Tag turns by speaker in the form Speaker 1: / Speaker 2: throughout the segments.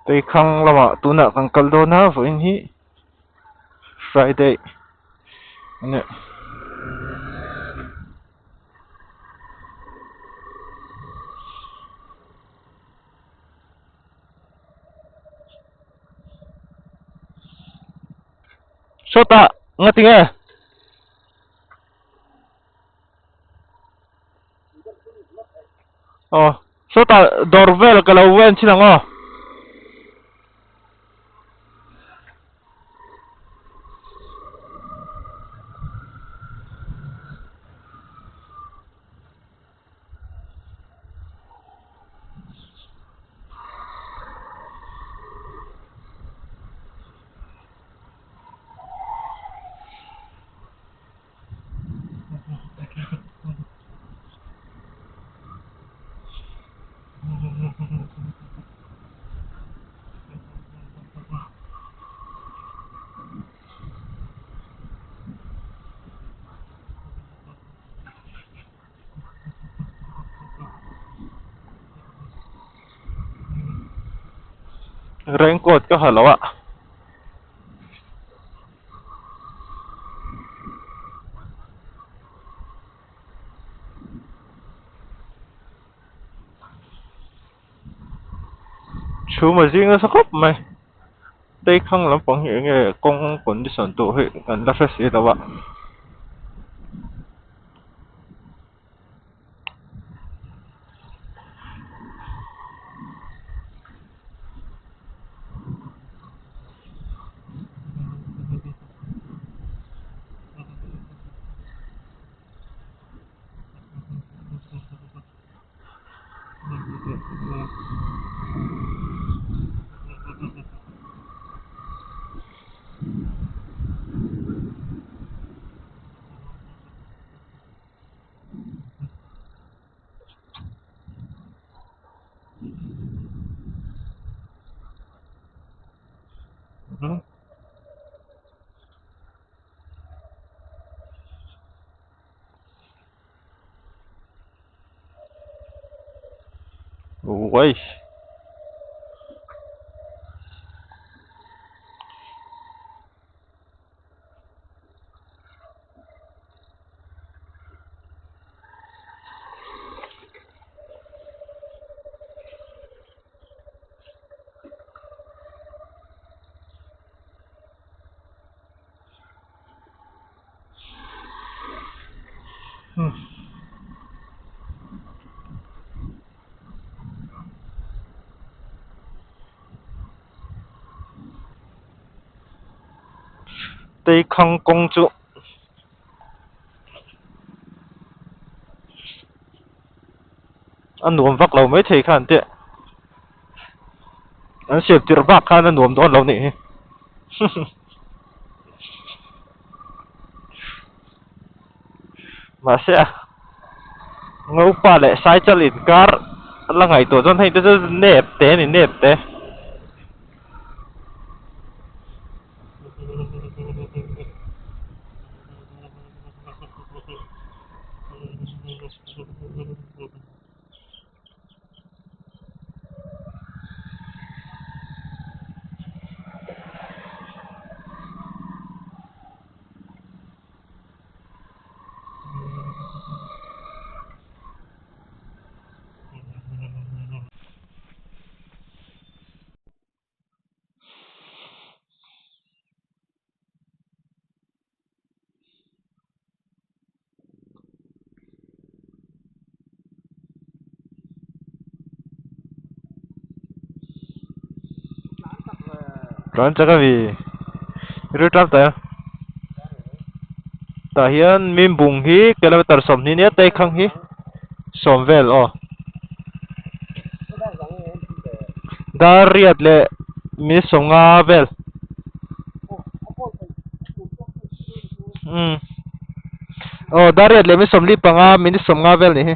Speaker 1: Teikhang lamah tunah kan kal dawn a vawiin hi Friday a ni. Sawtah ngatinge? Aw sawtah dawr vel ka lo en chin ang aw. Raincoat ka ha lo a. Chhum a zing nasa khawp mai teikhang lampang hi enge kawng condition tur hi kan la hre si lo a. Uai. Teikhang kawng chu a nuam vak lo maithei kha an tih an siam tirh vak khan a nuam dawn lo nih hi mahse a ngopa leh saichal inkar la ngaihtuah chuan hei te chu nep te a ni nep te. Tlan chak a mi ri tlang ta tah hian mimbung hi kilometer 20 nia teikhang hi 10 vel aw. Dar riat leh mi 50 vel. Umm aw dar riat leh mi 45 minute 50 vel nih hi.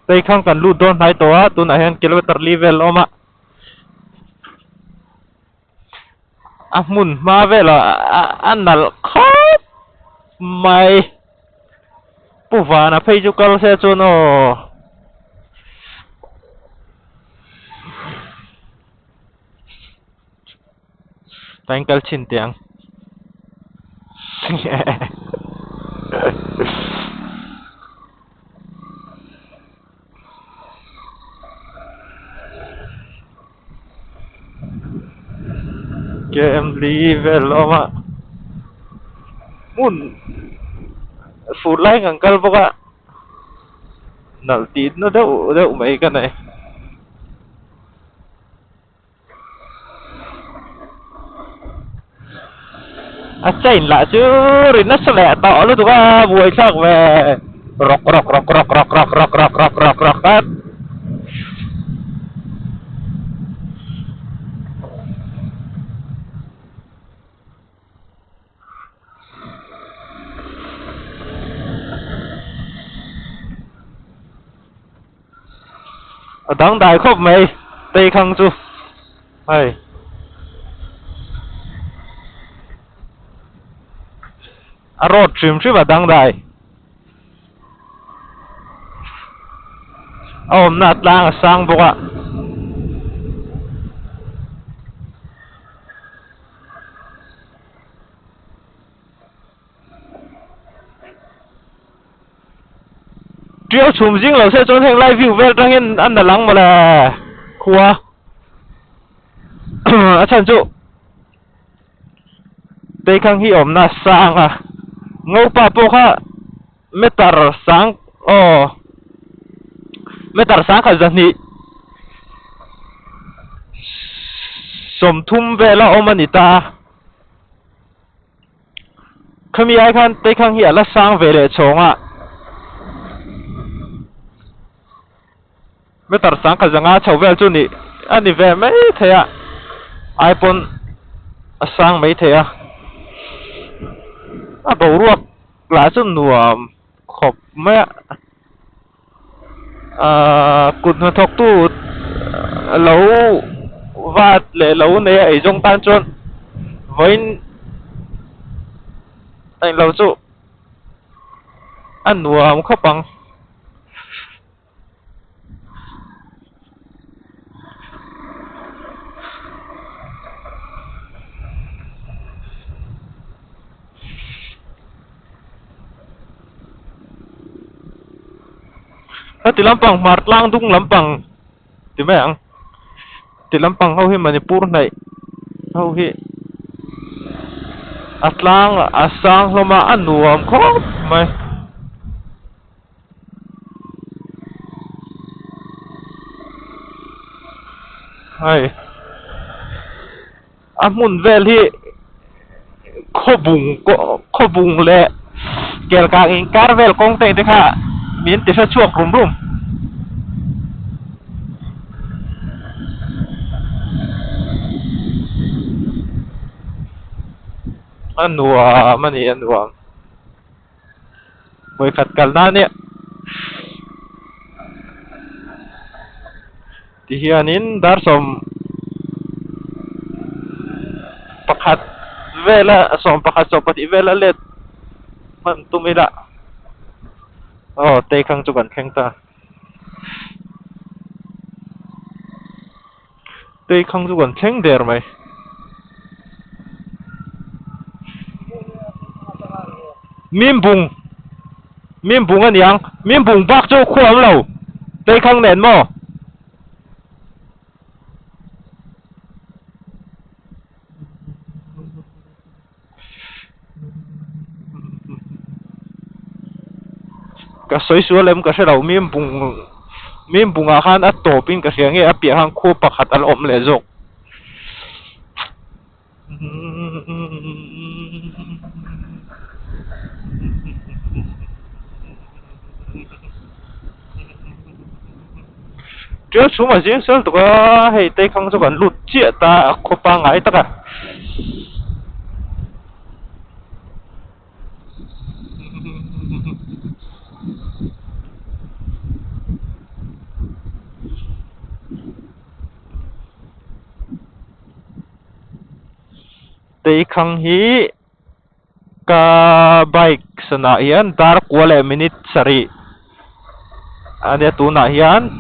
Speaker 1: Teikhang kan lut dawn hnai tawh a tunah hian kilometer li vel a awm a. A hmun hma velah a nalh khawp mai. Pu Vana phei chu kal se chuan aw. Tain kal chhin teh ang. KM li vel a awm a hmun fur lai kan kal bawk a nalh tih na deuh deuh mai ka nei. A chain lah chu ri nasa leh tawh lutuk a buaithlak ve rawk rawk rawk rawk rawk rawk rawk rawk rawk rawk rawk at A dangdai khawp mai teikhang chu hei a road hrim hrim a dangdai a awmna a tlang a sang bawk a. Tiau chhum zing lo se chuan heng lai view vel atang hian a na lang mawle khua a chhan chu Teikhang hi awmna a sang a Ngopa pawh kha meter sang aw meter sang khat zahnih sawmthum vel a awm a ni ta. Khami ai khan Teikhang hi a la sang ve leh chhawng a, meter sang khat zanga chho vel chu ni a ni ve mai thei a, ai pawn a sang mai thei a, a boruak lah chu nuam khawp mai a, ahh kut hnathawk tu lo vat leh lo nei a eizawng tan chuan vawiin englo chu a nuam khawp ang. Heti lampang hmar tlang dung lampang ti mai ang ti lampang ho hi Manipur hnaih ho hi a tlang a sang hlawm a a nuam khawp mai. Hei a hmun vel hi khawbung khawbung leh kelkang inkar vel kawng te te kha min ti hre chhuak rum rum. A nuam a ni a nuam. Vawikhat kal nan e ti hianin dar sawm pakhat vela sawm pakhat sawm pahnih vela let hman tum ila aw teikhang chu kan thleng ta teikhang chu kan thleng der mai. Mimbung Mimbung a niang Mimbung bak chu khua awm lo Teikhang nen maw? Ka sawi sual em ka hre lo Mimbung Mimbungah khan a tawp in ka hria nge a piah khan khua pakhat a la awm leh zawk. Tial chhum a zing sel tuk a hei teikhang chu kan lut chiah ta a khaw pangngai tak a. Teikhang hi ka bike sanah hian dar kua leh minute sarih a nia tunah hian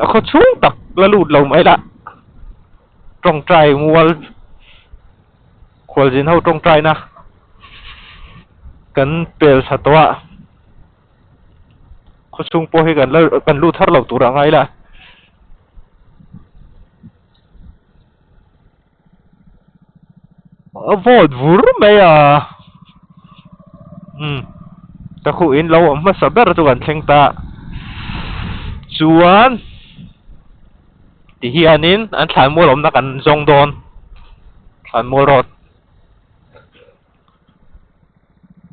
Speaker 1: a khaw chhung tak la lut lo mai lah. tawngtai mual khualzin ho tawngtaina kan pel thla tawh a khawchhung pawh hi kan la kan lut har lo tur a ngai la. A vawt vur mai a umm ka khuh in lo awm hmasa ber chu kan thleng ta chuan ti hianin an thlanmual awmna kan zawng dawn thlanmual road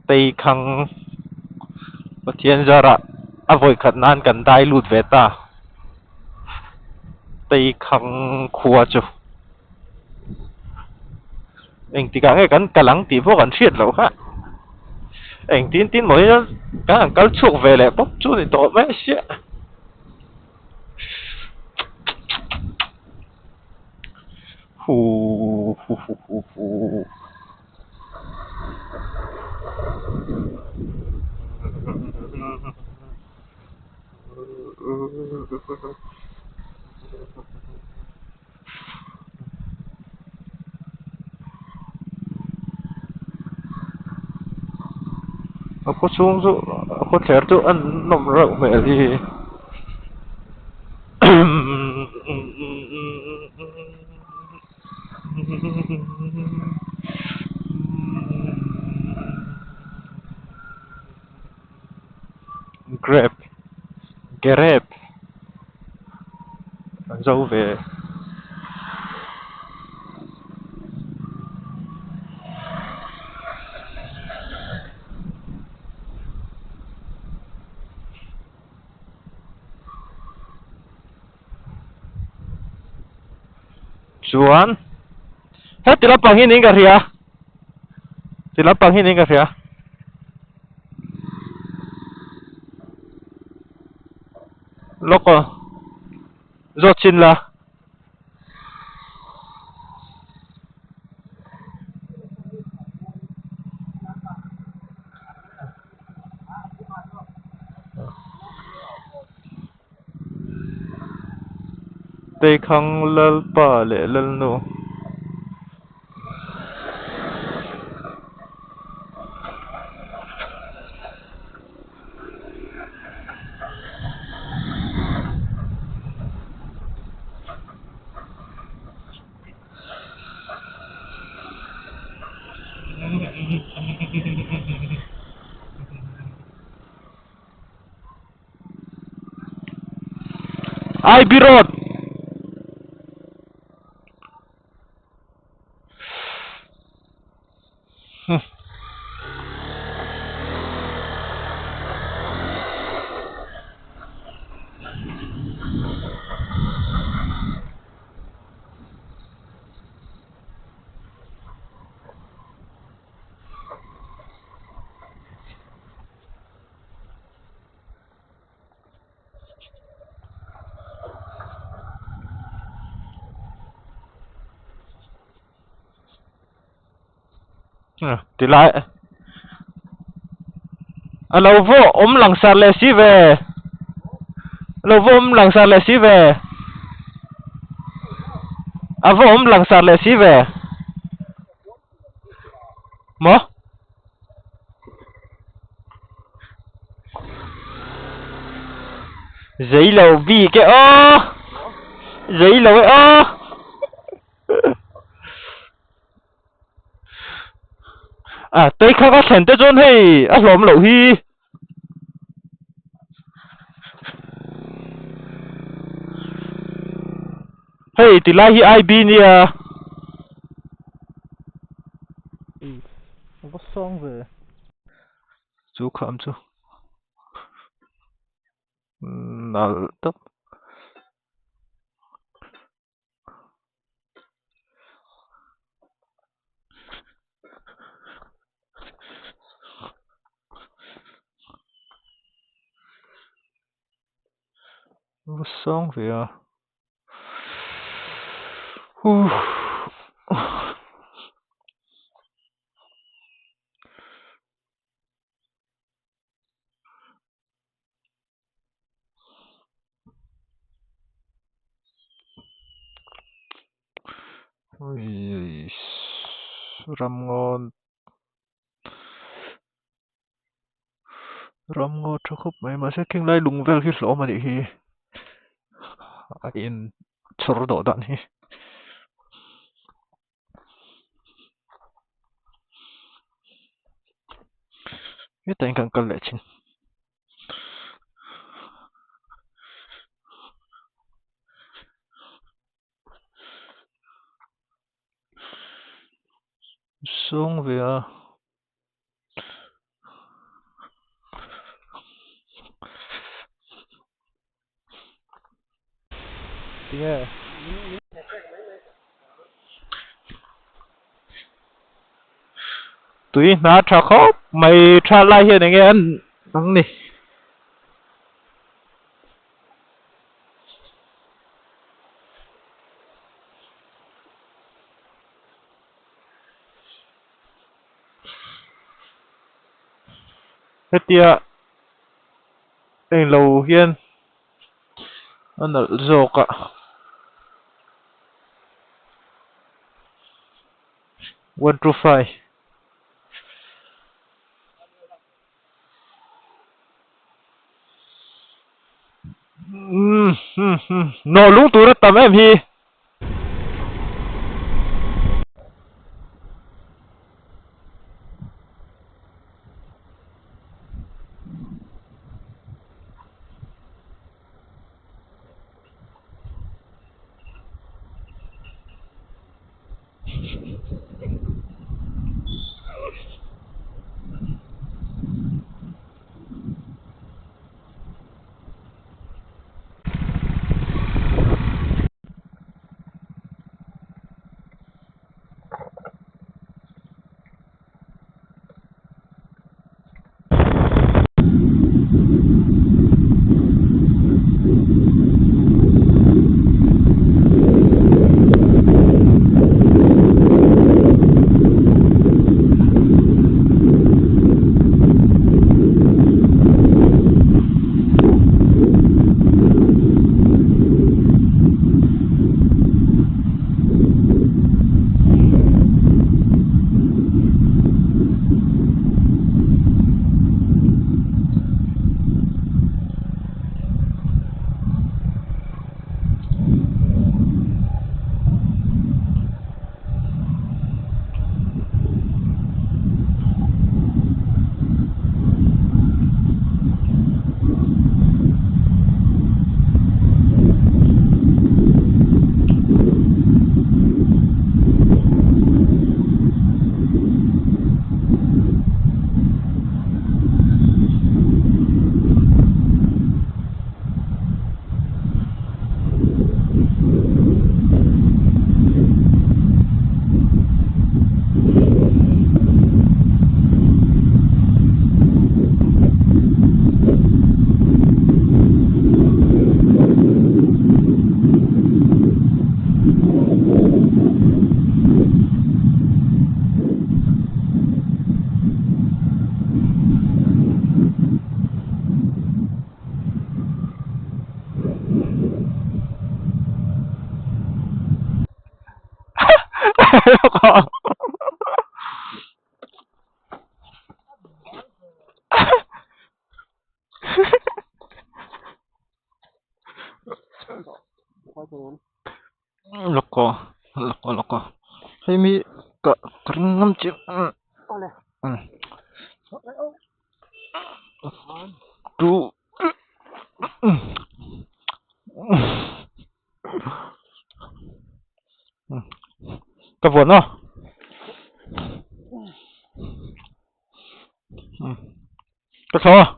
Speaker 1: Teikhang Pathian zarah a vawi khat nan kan dai lut ve ta Teikhang khua chu engtikah nge kan kal ang tih pawh kan hriat loh kha engtin tin maw hian kan han kal chhuak ve leh pawp chu ni tawh mai sia. Hu hu hu hu hu. A khaw chhung chu a khaw thler chu a nawm reuh hmel hi. Grape grape an zo ve. Chuan heti lampang hi niin ka hria ti lampang hi niin ka hria. Lawk aw zawt chin la. Teikhang Lalpa leh Lalnu. IB Road. Tilai a lo vawh awm langsar leh si ve a lo vawh awm langsar leh si ve a vawh awm langsar leh si ve maw. Zei lo bik e aw zei lo e aw. A tei kha ka thlen te chuan hei a hlawm loh hi. Hei ti lai hi IB nia. A va sang ve. Chu kham chu nalh tawp. Va sang ve a. Ramngaw ramngaw tha khawp mai mahse kheng lai lung vel khi hlawm a nih hi a in chhawr dawh dan hi. Hetah hian kan kal leh thin. Sawng ve a. Tinge? Tui hna tha khawp mai tha lai hian enge an ang ni. Hetia englo hian a nalh zawk a one two five. Nawh lung tur a tam em hi. Lawk aw lawk aw lawk aw hei mi ka ka ring ngam chiah two Ka vuan aw. Ka thlo aw.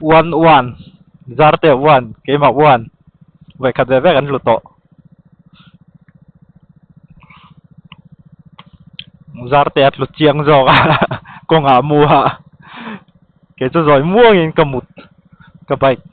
Speaker 1: One one zarte one keimah one vawikhat ve vek an hlu tawh. Zarte a tlu chiang zawk a kawngah a mu a kei chu zawi muangin ka mut ka bike.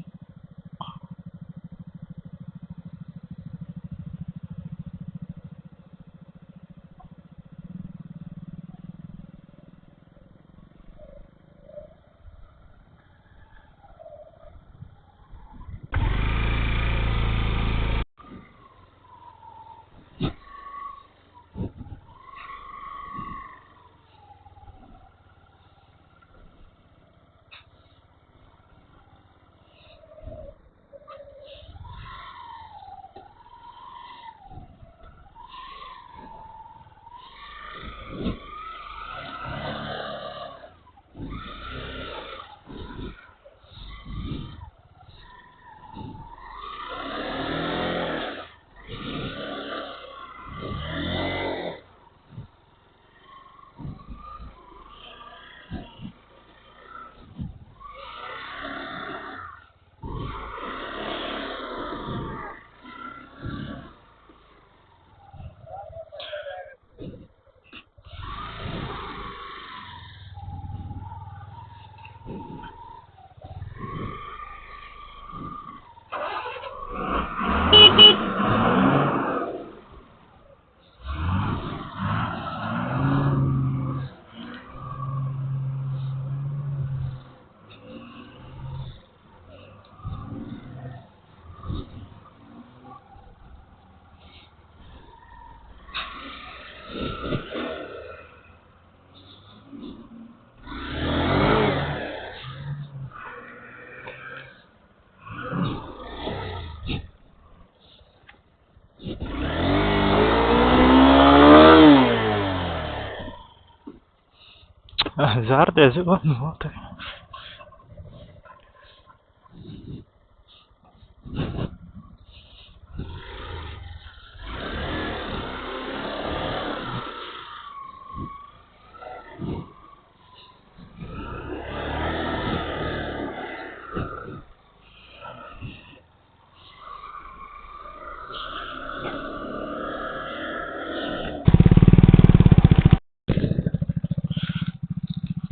Speaker 1: Zar te zeuh a hmuh te.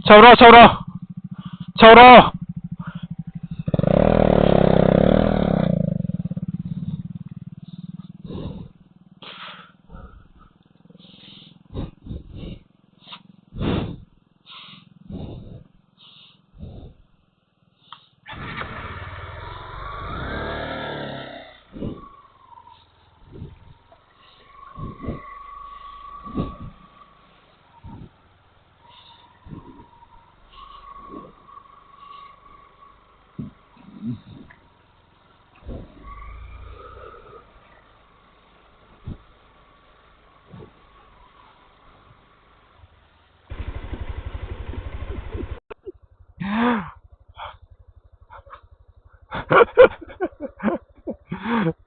Speaker 1: Chho rawh chho rawh chho rawh.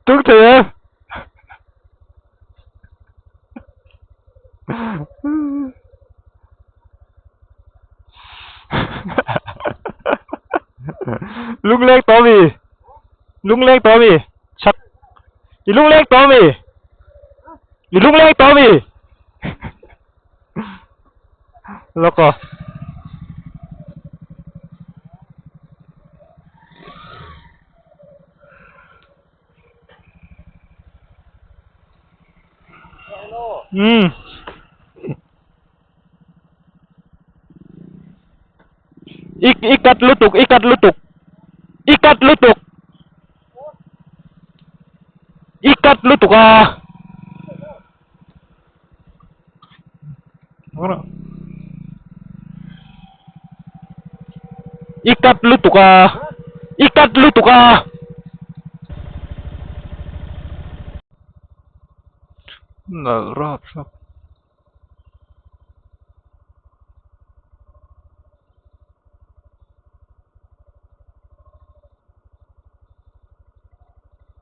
Speaker 1: Tung thei em? Lungleng tawh mi? Lungleng tawh mi? Chak. I lungleng tawh mi? I lungleng tawh mi? Loko. Hmm. Ik ikat lutuk, ikat lutuk. Ikat lutuk. Ikat lutuk a. I cut lutuk a i cut lutuk a nalh rap rap.